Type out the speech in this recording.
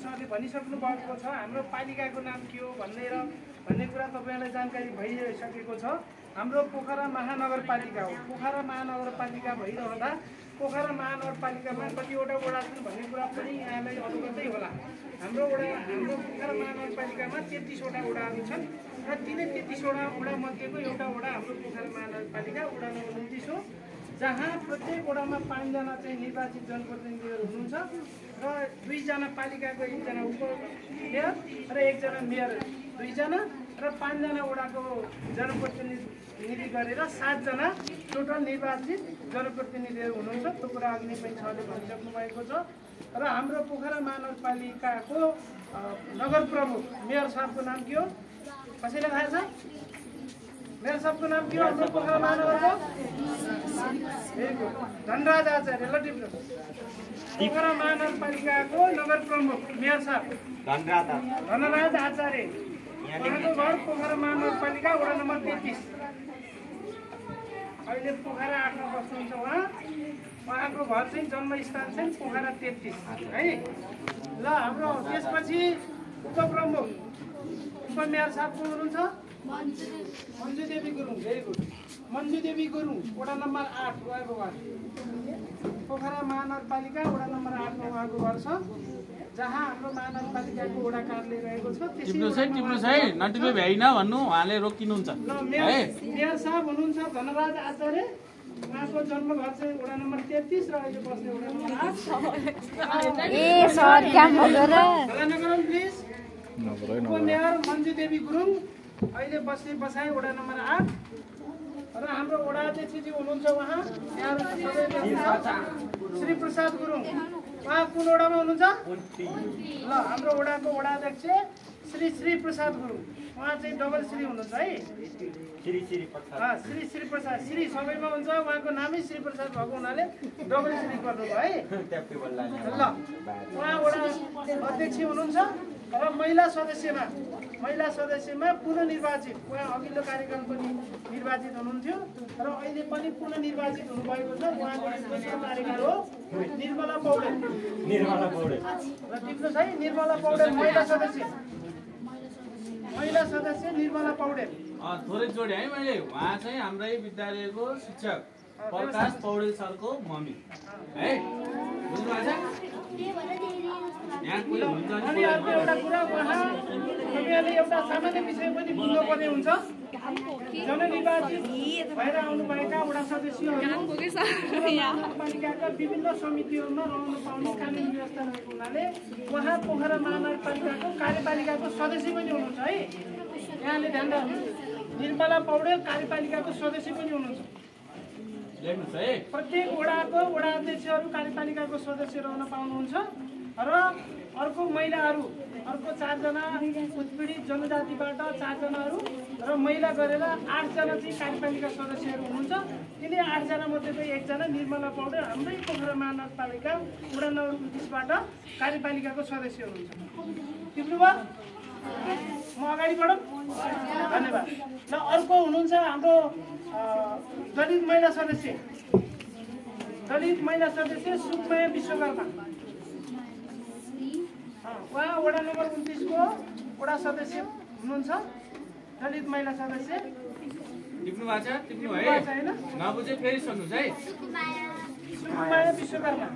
सरले भनिसक्नु भएको छ हाम्रो पालिकाको नाम के हो भन्ने कुरा तपाईहरुलाई जानकारी भइसकेको छ। हाम्रो पोखरा महानगरपालिका हो। पोखरा महानगरपालिका भइरहँदा पोखरा महानगरपालिकामा कतिवटा वडा छन् भन्ने कुरा पनि यहाँलाई अवगतै होला। हाम्रो पोखरा महानगरपालिकामा 33 वटा वडाहरू छन् र तिनै 33 वटा वडा मध्येको एउटा वडा हाम्रो पोखरा महानगरपालिका वडा नम्बर 29 हो, जहाँ प्रत्येक वडामा 5 जना चाहिँ निर्वाचित जनप्रतिनिधिहरू हुनुहुन्छ र 2 जना पालिकाको 1 जना उपमेयर र 1 जना मेयर 2 जना र 5 जना वडाको जनप्रतिनिधि गरेर 7 जना टोटल निर्वाचित जनप्रतिनिधिहरू हुनुहुन्छ। त्यो कुरा अघि पनि सरले भनिसक्नु भएको छ। र हाम्रो पोखरा महानगरपालिकाको नगर प्रमुख मेयर साहबको नाम के हो? कसैलाई थाहा छ? मेयर साहबको नाम के हो हाम्रो पोखरा महानगरको? धनराज आचार्य। ल टिप्नु। पोखरा महानगरपालिकाको नगर प्रमुख मेयर साहब धनराज आचार्य। उहाँको घर पोखरा महानगरपालिका वडा नम्बर 33। अहिले पोखरा 8 मा बस्नुहुन्छ उहाँको घर चाहिँ जन्मस्थान चाहिँ पोखरा 33 है। ल हाम्रो त्यसपछि उपप्रमुख उपमेयर साहब को हुनुहुन्छ? मन्जु देवी गुरुङ। Very good. मन्जु देवी गुरुङ वडा नम्बर 8 उहाँको घर। पोखरा महानगरपालिका वडा नम्बर 8 मा उहाँको घर छ, जहाँ हाम्रो महानगरपालिकाको वडा कार्यालय रहेको छ। टिप्नुस् है नटिपे भ्याइन भन्नु उहाँले रोकिनुहुन्छ। मेयर साहब हुनुहुन्छ धनराज आचार्य। उहाँको जन्म घर चाहिँ वडा नम्बर 33 र अहिले बस्ने वडा नम्बर 8। प्लिज। उपमेयर मन्जु देवी गुरुङ अहिले बस्ने बसाइ वडा नम्बर 8 र हाम्रो वडा अध्यक्षजी हुनुहुन्छ उहाँ श्री प्रसाद गुरुङ। उहाँ कुन वडामा हुनुहुन्छ? ल हाम्रो वडाको वडा अध्यक्ष श्री प्रसाद गुरुङ। उहाँ चाहिँ डबल श्री हुनुहुन्छ है। श्री प्रसाद श्री सबैमा हुन्छ, उहाँको नामै श्री प्रसाद भएको हुनाले डबल श्री गर्नुभयो है। ल उहाँ वडा अध्यक्ष हुनुहुन्छ र महिला सदस्यमा पुनः निर्वाचित उहाँ अघिल्लो कार्यकाल पनि निर्वाचित हुनुहुन्थ्यो र अहिले पनि पुनः निर्वाचित हुनुभएको छ। उहाँको दोस्रो कार्यकाल हो निर्मला पौडेल। र टिप्नुहोस् है निर्मला पौडेल महिला सदस्य निर्मला पौडेल। थोरै जोडे है मैले। उहाँ चाहिँ हाम्रै विद्यालयको शिक्षक प्रकाश पौडेल सरको मम्मी है। बुझ्नुभएको छ? अनि अर्को एउटा कुरा तपाईँहरूले एउटा सामान्य विषय पनि बुझ्नुपर्ने हुन्छ। जननिर्वाचित भएर आउनुभएका वडा सदस्यहरू पालिकाका विभिन्न समितिहरूमा रहन पाउने कानुन व्यवस्था रहेको हुनाले उहाँ पोखरा महानगरपालिकाको कार्यपालिकाको सदस्य पनि हुनुहुन्छ है। यहाँले ध्यान राख्नु। निर्मला पौडेल कार्यपालिकाको सदस्य पनि हुनुहुन्छ। प्रत्येक वडाको वडा अध्यक्षहरू कार्यपालिकाको सदस्य रहन पाउनुहुन्छ र अर्को महिलाहरू अर्को 4 जना उत्पीडित जनजातिबाट 4 जनाहरू र महिला गरेर 8 जना चाहिँ कार्यपालिका सदस्यहरू हुनुहुन्छ। तिनी 8 जना मध्येको 1 जना निर्मला पौडेल हाम्रै पोखरा महानगरपालिका वडा नम्बर 29 बाट कार्यपालिकाको सदस्य हुनुहुन्छ। टिप्नुभयो? म अगाडि बढौँ। धन्यवाद। ल अर्को हुनुहुन्छ हाम्रो दलित महिला सदस्य सुकमाया विश्वकर्मा। उहाँ वडा नम्बर 29 को वडा सदस्य हुनुहुन्छ। दलित महिला सदस्य। टिप्नु भएको छ? टिप्नु है नबुझे फेरि सोध्नुहोस् है। सुकमाया विश्वकर्मा।